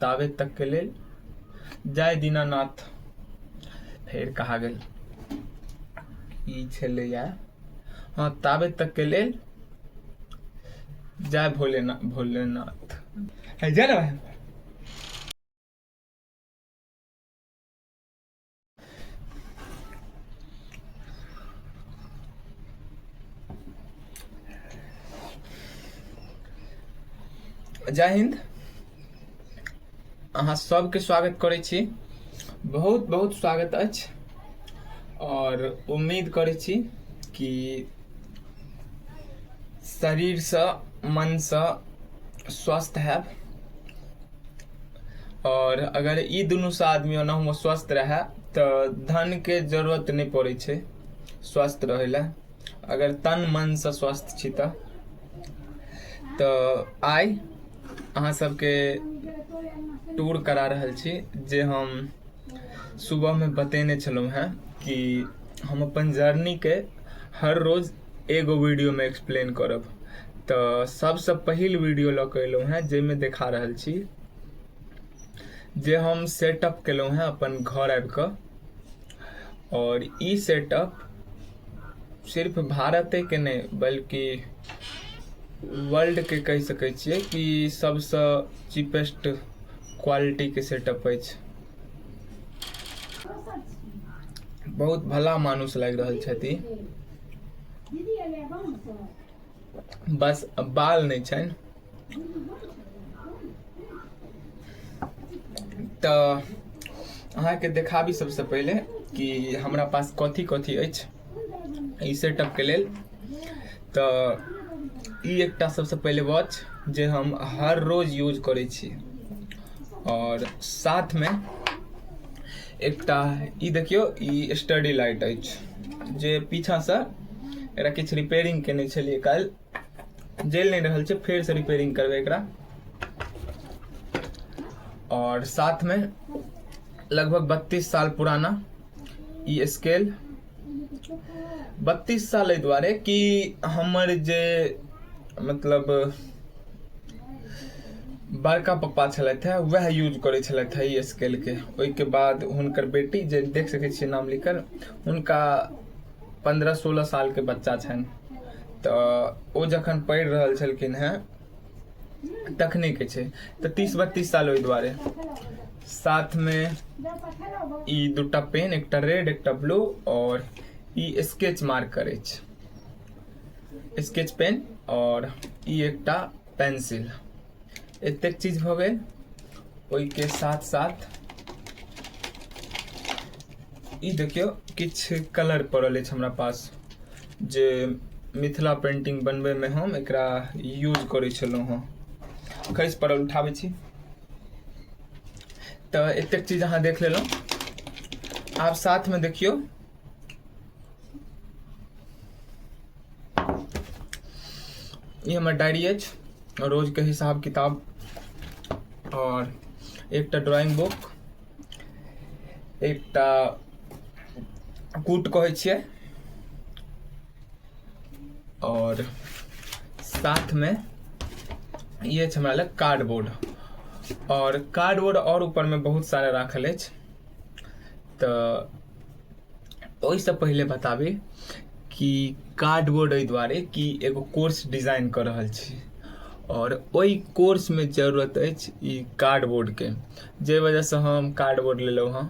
ताबे तकके लेल जय दीनानाथ। फेर कहा गेल ई छलैया, हँ, ताबे तकके लेल जय भोलेनाथ। भोलेनाथ है जय ना भाई। जय हिंद। अहाँ सबके स्वागत करै छी, बहुत बहुत स्वागत अछि और उम्मीद करै छी कि शरीरसँ मनसँ स्वस्थ हैब। और अगर ई दुनूसँ आदमी ओनाहुओ स्वस्थ रहए तऽ धनके जरूरत नहि पड़ै छै स्वस्थ रहै लए, अगर तन मनसँ स्वस्थ छी तऽ। तऽ आइ अहाँ सबके टूर करा रहल छी जे हम सुबहमे बतेने छलहुँ हेँ कि हम अपन जर्नीके हर रोज एगो वीडियोमे एक्सप्लेन करब। तऽ सबसँ पहिल वीडियो लऽ कऽ एलहुँ हेँ जाहिमे देखा रहल छी जे हम सेटअप केलहुँ हेँ अपन घर आबि कऽ। और ई सेटअप सिर्फ भारतेके नहि बल्कि वर्ल्डके कहि सकै छियै कि सबसँ चीपेस्ट क्वालिटीके सेटअप अछि। बहुत भला मानुस लागि रहल छथि, बस बाल नहि छनि। तऽ अहाँके देखाबी सबसँ पहिले कि हमरा पास कथी कथी अछि ई सेटअपके लेल। तऽ ई एकटा सबसँ पहिले वॉच जे हम हर रोज यूज करै छी, और साथमे एकटा ई देखियौ ई स्टडी लाइट अछि जे पीछाँसँ एकरा किछु रिपेयरिंग केने छलियै काल्हि, जलि नहि रहल छै, फेरसँ रिपेयरिंग करबै एकरा। और साथमे लगभग 32 साल पुराना ई स्केल, 32 साल एहि दुआरे कि हमर जे मतलब बड़का पप्पा छलथि हेँ वएह यूज करै छलथि हेँ ई स्केलके। ओहिके बाद हुनकर बेटी जे देख सकै छियै नाम लिखल, हुनका 15-16 सालके बच्चा छनि, तऽ ओ जखन पढ़ि रहल छलखिन हेँ तखनेके छै, तऽ 30-32 साल ओहि दुआरे। साथमे ई दूटा पेन, एकटा रेड एकटा ब्लू, और ई स्केच मार्कर अछि, स्केच पेन, और ई एकटा पेंसिल। एतेक चीज भऽ गेल। ओहिके साथ साथ ई देखियौ किछु कलर पड़ल अछि हमरा पास जे मिथिला पेंटिंग बनबैमे हम एकरा यूज करै छलहुँ हँ, खसि पड़ल, उठाबै छी। तऽ एतेक चीज अहाँ देख लेलहुँ। आब साथमे देखियौ ई हमर डायरी अछि रोजके हिसाब किताब, और एकटा ड्राइंग बुक, एकटा कूट कहै छियै, और साथमे ई अछि हमरा लग कार्डबोर्ड, और कार्डबोर्ड और ऊपरमे बहुत सारा राखल अछि। तऽ ओहिसँ पहिले बताबी कि कार्डबोर्ड एहि दुआरे कि एगो कोर्स डिजाइन कऽ रहल छी और ओहि कोर्समे जरूरत अछि ई कार्डबोर्डके, जाहि वजहसँ हम कार्डबोर्ड लेलहुँ हँ।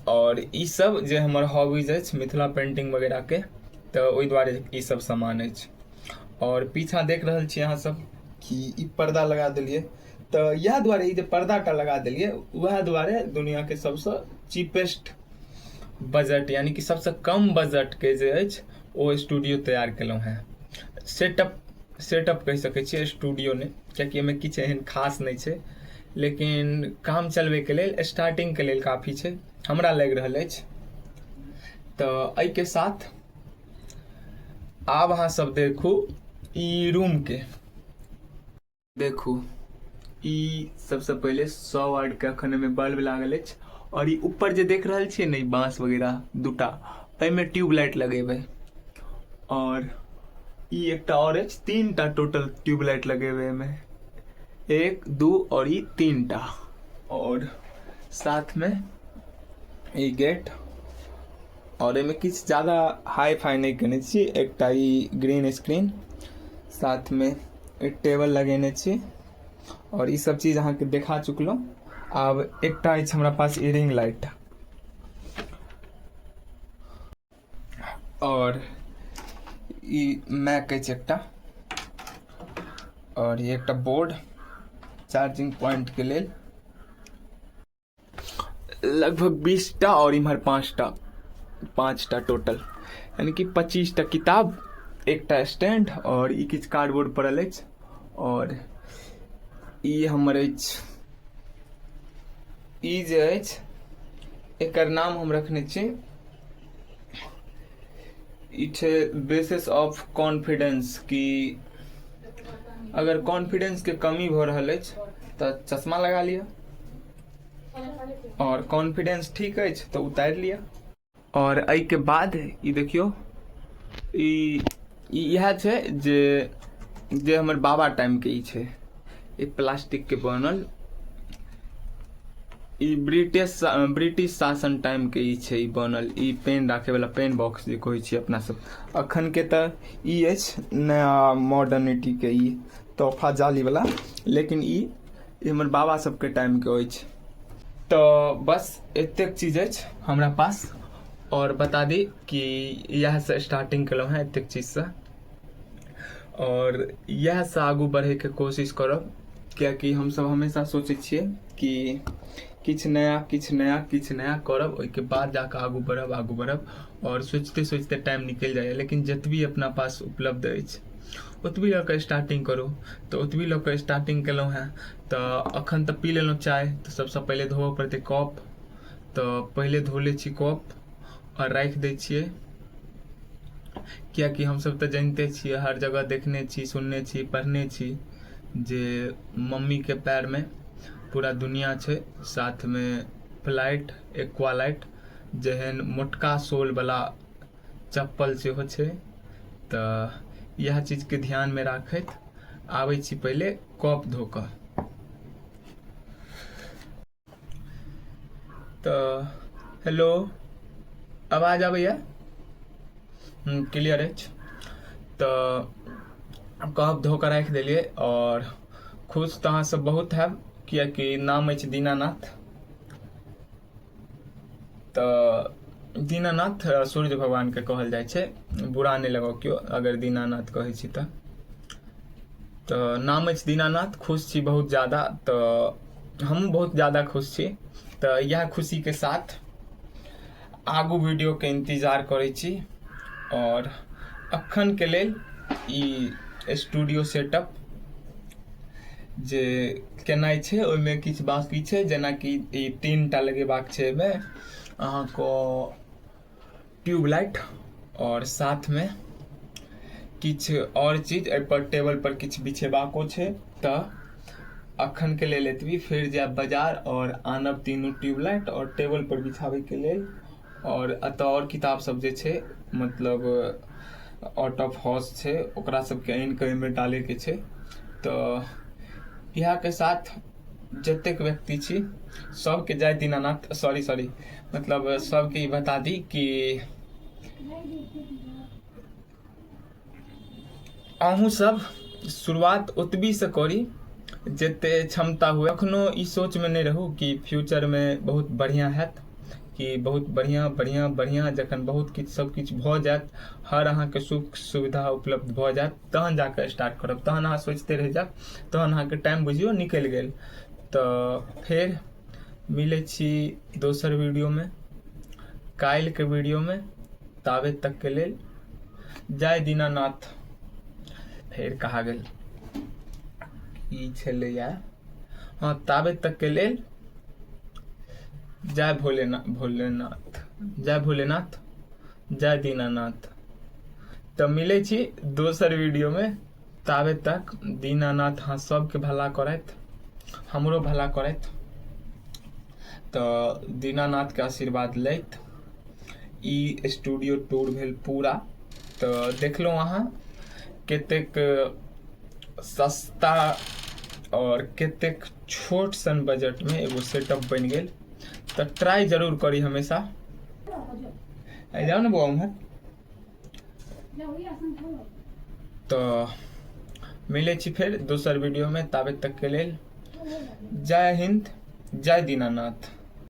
और ई सब जे हमर हॉबीज अछि मिथिला पेंटिंग वगैरहके, तऽ ओहि दुआरे ई सब सामान अछि। और पीछाँ देख रहल छी अहाँ सब कि ई पर्दा लगा देलियै, तऽ इएह दुआरे ई जे पर्दा टा लगा देलियै उएह दुआरे दुनिआँके सबसँ चीपेस्ट बजट यानी कि सबसँ कम बजटके जे अछि ओ स्टूडियो तैयार केलहुँ हेँ। सेटअप सेटअप कहि सकै छियै, स्टूडियो नहि, कियाकि एहिमे किछु एहन खास नहि छै, लेकिन काम चलबैके लेल स्टार्टिंगके लेल काफी छै हमरा लागि रहल अछि। तऽ एहिके साथ आब अहाँ सब देखू ई रूमके। देखू ई सबसँ पहिले 100 वाटके अखन एहिमे बल्ब लागल अछि, और ई ऊपर जे देख रहल छियै ने ई बाँस वगैरह दूटा, एहिमे ट्यूबलाइट लगेबै, और ई एकटा और अछि, 3टा टोटल ट्यूबलाइट लगेबै एहिमे। 1 2 और ई 3टा। और साथ में ई गेट। और एहिमे किछु ज्यादा हाई फाई नहि केने छी, एकटा ई ग्रीन स्क्रीन, साथ में एक टेबल लगेने छी। और ई सब चीज अहाँके देखा चुकलहुँ। आब एकटा अछि हमरा पास ई रिंग लाइट, और ई मैक अछि एकटा, और ई एकटा बोर्ड चार्जिंग पॉइंट के लेल। लगभग 20टा और इम्हर 5टा टोटल, यानी कि 25टा किताब, एकटा स्टैंड और ई किछु कार्डबोर्ड पड़ल अछि। और ई हमर अछि, ई जे अछि एकर नाम हम रखने छी, ई छै बेसिस ऑफ कॉन्फिडेंस, कि अगर कॉन्फिडेंस के कमी भऽ रहल अछि तऽ चश्मा लगा लिअ, और कॉन्फिडेंस ठीक अछि तऽ उतारि लिअ। और एहिके बाद ई देखियौ, ई इएह छै जे जे हमर बाबा टाइमके ई छै, ई प्लास्टिकके बनल, ई ब्रिटिश शासन टाइमके ई छै, ई बनल, ई पेन राखैवला पेन बॉक्स जे कहै छियै अपना सब। अखनके तऽ ई अछि नया मॉडर्निटीके ई तोहफा जालीवला, लेकिन ई हमर बाबा सबके टाइमके अछि। तऽ बस एतेक चीज अछि हमरा पास। और बता दी कि इएहसँ स्टार्टिंग केलहुँ हेँ एतेक चीजसँ, और इएहसँ आगू बढ़ैके कोशिश करब, किएकि हमसब हमेशा सोचै छियै कि किछु नया किछु नया किछु नया करब, ओहिके बाद जाकऽ आगू बढ़ब आगू बढ़ब। और सोचिते सोचिते टाइम निकलि जाइए, लेकिन जतबी अपना पास उपलब्ध अछि ओतबी लऽ कऽ स्टार्टिंग करू। तऽ ओतबी लऽ कऽ स्टार्टिंग केलहुँ हेँ। तऽ अखन तऽ पी लेलहुँ चाय, तऽ सबसँ पहिले धोअ पड़तै कप, तऽ पहिले धो लै छी कप आओर राखि दै छियै, किएकि हमसब तऽ जानिते छियै, हर जगह देखने छी, सुनने छी, पढ़ने छी जे मम्मीके पयरमे पूरा दुनिआ छै, साथमे फ्लाइट एक्वालाइट जेहन मोटका सोलवला चप्पल सेहो छै। तऽ इएह चीजके ध्यानमे राखैत आबै छी पहिले कप धो कऽ। तऽ हेलो, आवाज आबैया? क्लियर अछि। तऽ कप धो कऽ राखि देलियै आओर खुश तऽ अहाँ सब बहुत हैब, किएकि नाम अछि दीनानाथ। तऽ दीनानाथ सूर्य भगवानके कहल जाइ छै, बुरा नहि लगाउ केओ अगर दीनानाथ कहै छी तऽ। तऽ नाम अछि दीनानाथ, खुश छी बहुत ज्यादा, तऽ हमहूँ बहुत ज्यादा खुश छी। तऽ इएह खुशीके साथ आगू वीडियोके इंतजार करै छी। आओर अखनके लेल ई स्टूडियो सेटअप जे केनाइ छै ओहिमे किछु बाँकी छै, जेनाकि ई 3टा लगेबाक छै एहिमे अहाँके ट्यूबलाइट, आओर साथमे किछु आओर चीज एहिपर टेबल पर किछु बिछेबाको छै। तऽ अखनके लेल एतबी, फेर जायब बाजार आओर आनब 3 ट्यूबलाइट आओर टेबल पर बिछाबैके लेल। आओर एतऽ आओर किताब सब जे छै, मतलब आउट ऑफ हाउस छै, ओकरा सबके आनि कऽ एहिमे डालैके छै। तऽ इएहके साथ जतेक व्यक्ति छी सबके जय दीनानाथ, सॉरी सॉरी, मतलब सबके ई बता दी कि अहूँ सब शुरुआत ओतबीसँ करी जते क्षमता हुए। कखनो ई सोचमे नहि रहू कि फ्यूचरमे बहुत बढ़िआँ हैत, कि बहुत बढ़िआँ बढ़िआँ बढ़िआँ जखन बहुत किछु सब किछु भऽ जायत, हर अहाँके सुख सुविधा उपलब्ध भऽ जायत, तहन जाकऽ स्टार्ट करब। तहन अहाँ सोचिते रहि जायब, तहन अहाँके टाइम बुझियौ निकलि गेल। तऽ फेर मिलै छी दोसर वीडियोमे, काल्हिके वीडियोमे। ताबे तकके लेल जय दीनानाथ। फेर कहा गेल ई छलैया, हाँ, ताबे तकके लेल जय भोलेनाथ, भोलेनाथ, जय भोलेनाथ, जय दीनानाथ। तऽ मिलै छी दोसर वीडियोमे, ताबे तक दीनानाथ अहाँ सबके भला करथि, हमरो भला करथि। तऽ दीनानाथके आशीर्वाद लैत ई स्टूडियो टूर भेल पूरा। तऽ देखलहुँ अहाँ कतेक सस्ता आओर कतेक छोट सन बजटमे एगो सेटअप बनि गेल। तऽ ट्राई जरूर करी हमेशा। आइ जाउ ने बौआ उम्हर। तऽ मिलै छी फेर दोसर वीडियोमे, ताबे तकके लेल जय हिन्द, जय दीनानाथ।